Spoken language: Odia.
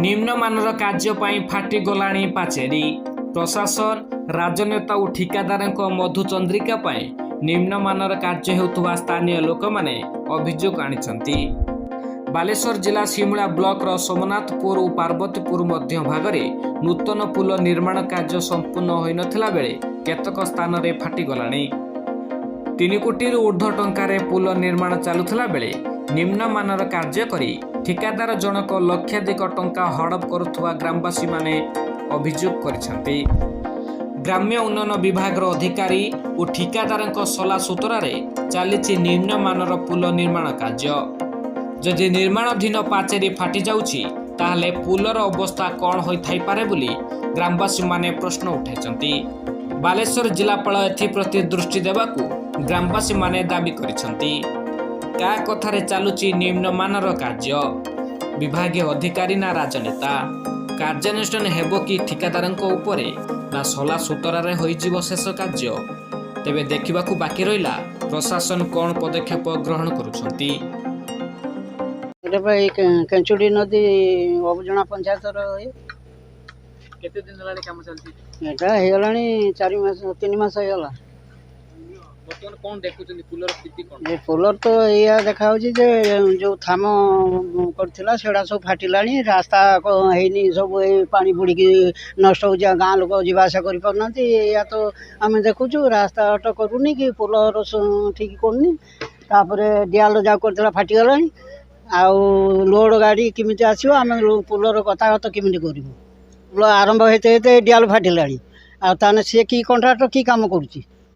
ନିମ୍ନମାନର କାର୍ଯ୍ୟ ପାଇଁ ଫାଟିଗଲାଣି ପାଚେରୀ। ପ୍ରଶାସନ, ରାଜନେତା ଓ ଠିକାଦାରଙ୍କ ମଧୁଚନ୍ଦ୍ରିକା ପାଇଁ ନିମ୍ନମାନର କାର୍ଯ୍ୟ ହେଉଥିବା ସ୍ଥାନୀୟ ଲୋକମାନେ ଅଭିଯୋଗ ଆଣିଛନ୍ତି। ବାଲେଶ୍ୱର ଜିଲ୍ଲା ସିମୁଳିଆ ବ୍ଲକର ସୋମନାଥପୁର ଓ ପାର୍ବତୀପୁର ମଧ୍ୟ ଭାଗରେ ନୂତନ ପୋଲ ନିର୍ମାଣ କାର୍ଯ୍ୟ ସମ୍ପୂର୍ଣ୍ଣ ହୋଇନଥିଲା ବେଳେ କେତେକ ସ୍ଥାନରେ ଫାଟିଗଲାଣି। 3 କୋଟିରୁ ଉର୍ଦ୍ଧ୍ୱ ଟଙ୍କାରେ ପୋଲ ନିର୍ମାଣ ଚାଲୁଥିଲା ବେଳେ ନିମ୍ନମାନର କାର୍ଯ୍ୟ କରି ଠିକାଦାର ଜଣକ ଲକ୍ଷାଧିକ ଟଙ୍କା ହଡପ କରୁଥିବା ଗ୍ରାମବାସୀମାନେ ଅଭିଯୋଗ କରିଛନ୍ତି। ଗ୍ରାମ୍ୟ ଉନ୍ନୟନ ବିଭାଗର ଅଧିକାରୀ ଓ ଠିକାଦାରଙ୍କ ସଲାସୁତରାରେ ଚାଲିଛି ନିମ୍ନମାନର ପୋଲ ନିର୍ମାଣ କାର୍ଯ୍ୟ। ଯଦି ନିର୍ମାଣାଧୀନ ପାଚେରୀ ଫାଟିଯାଉଛି, ତାହେଲେ ପୋଲର ଅବସ୍ଥା କ'ଣ ହୋଇଥାଇପାରେ ବୋଲି ଗ୍ରାମବାସୀମାନେ ପ୍ରଶ୍ନ ଉଠାଇଛନ୍ତି। ବାଲେଶ୍ୱର ଜିଲ୍ଲାପାଳ ଏଥିପ୍ରତି ଦୃଷ୍ଟି ଦେବାକୁ ଗ୍ରାମବାସୀମାନେ ଦାବି କରିଛନ୍ତି। କାହା କଥାରେ ଚାଲୁଛି ନିମ୍ନମାନର କାର୍ଯ୍ୟ? ବିଭାଗୀୟ ଅଧିକାରୀ ନା ରାଜନେତା? କାର୍ଯ୍ୟାନୁଷ୍ଠାନ ହେବ କି ଠିକାଦାରଙ୍କ ଉପରେ, ନା ସଲାସୁତରାରେ ହୋଇଯିବ ଶେଷ କାର୍ଯ୍ୟ? ତେବେ ଦେଖିବାକୁ ବାକି ରହିଲା ପ୍ରଶାସନ କ'ଣ ପଦକ୍ଷେପ ଗ୍ରହଣ କରୁଛନ୍ତି। ଏଇଟା ପା ଏଇ କେଞ୍ଚୁଡ଼ି ନଦୀ, ଅବୁଜଣା ପଞ୍ଚାୟତର ଇଏ। କେତେ ଦିନ ହେଲାଣି କାମ ଚାଲିଛି? ଏଇଟା ହେଇଗଲାଣି 4 ମାସ, 3 ମାସ ହେଇଗଲା। ବର୍ତ୍ତମାନ କ'ଣ ଦେଖୁଛନ୍ତି? ପୋଲର ସ୍ଥିତି କ'ଣ? ଏ ପୋଲର ତ ଏଇଆ ଦେଖାହେଉଛି ଯେ ଯେଉଁ ଥାମ କରିଥିଲା, ସେଗୁଡ଼ା ସବୁ ଫାଟିଲାଣି। ରାସ୍ତା ହେଇନି, ସବୁ ଏଇ ପାଣି ବୁଡ଼ିକି ନଷ୍ଟ ହେଉଛି ଆଉ ଗାଁ ଲୋକ ଯିବା ଆସିବା କରିପାରୁନାହାନ୍ତି। ଏଇଆ ତ ଆମେ ଦେଖୁଛୁ। ରାସ୍ତା ଅଟ କରୁନି କି ପୋଲର ଠିକ୍ କରୁନି। ତାପରେ ଡିଆଲ ଯାହା କରିଥିଲା ଫାଟିଗଲାଣି। ଆଉ ଲୋଡ଼ ଗାଡ଼ି କେମିତି ଆସିବ? ଆମେ ପୋଲର ଗତାଗତ କେମିତି କରିବୁ? ପୋଲ ଆରମ୍ଭ ହେଇତେ ହେଇତେ ଡିଆଲ ଫାଟିଲାଣି। ଆଉ ତାହେଲେ ସିଏ କି କଣ୍ଟ୍ରାକ୍ଟର, କି କାମ କରୁଛି?